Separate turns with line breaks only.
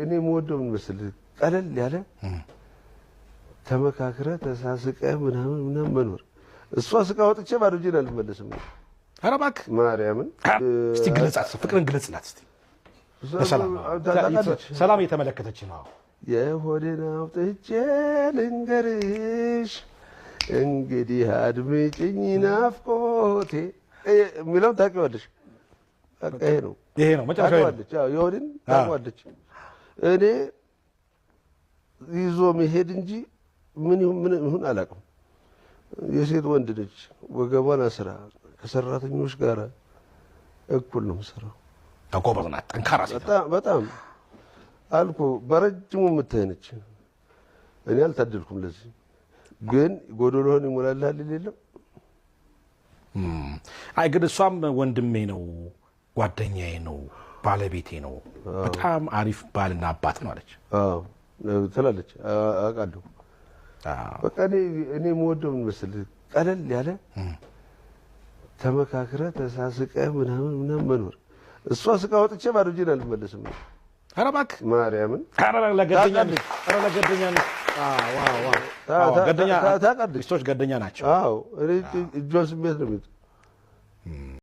እኔ የምወደው ምን መሰለህ፣ ቀለል ያለ ተመካክረ ተሳስቀ ምናምን ምናምን መኖር። እሷ ስቃ ወጥቼ ባዶ እጄን አልመለስም።
ኧረ እባክህ።
ማርያምን።
እስቲ ግለጻት፣ ፍቅርን ግለጽላት እስቲ። በሰላም
ታውቃለች።
ሰላም እየተመለከተች ነው።
የሆዴን አውጥቼ ልንገርሽ እንግዲህ አድምጪኝ ናፍቆቴ የሚለውን ታውቂዋለሽ። በቃ ይሄ ነው።
ይሄ ነው መጨረሻው። ይሄ ነው።
ታውቀዋለች። አዎ፣ የሆዴን ታውቀዋለች። እኔ ይዞ መሄድ እንጂ ምን ይሁን ምን ይሁን አላውቅም። የሴት ወንድ ነች። ወገቧን አስራ ከሰራተኞች ጋር እኩል ነው የምሰራው።
ጎበዝ ናት፣ ጠንካራ ሴት ናት።
በጣም በጣም አልኩ በረጅሙ የምታይ ነች። እኔ አልታደልኩም ለዚህ፣ ግን ጎዶሎህን ይሞላልሃል የለም።
አይ ግን እሷም ወንድሜ ነው፣ ጓደኛዬ ነው፣ ባለቤቴ ነው፣ በጣም አሪፍ ባልና አባት ነው አለች።
አዎ ትላለች፣ አውቃለሁ። በቃ እኔ የምወደው ምን መሰለህ፣ ቀለል ያለ ተመካክረ ተሳስቀ ምናምን ምናምን መኖር። እሷ ስቃ ወጥቼ ባዶ እጄን አልመለስም።
ኧረ እባክህ።
ማርያምን።
ኧረ ለገደኛ ነች፣ ኧረ ለገደኛ ነች። አዎ፣ ገደኛ
ታውቃለች።
ሚስቶች ገደኛ ናቸው።
አዎ፣ እኔ እጇን ስሜት ነው የሚሉት።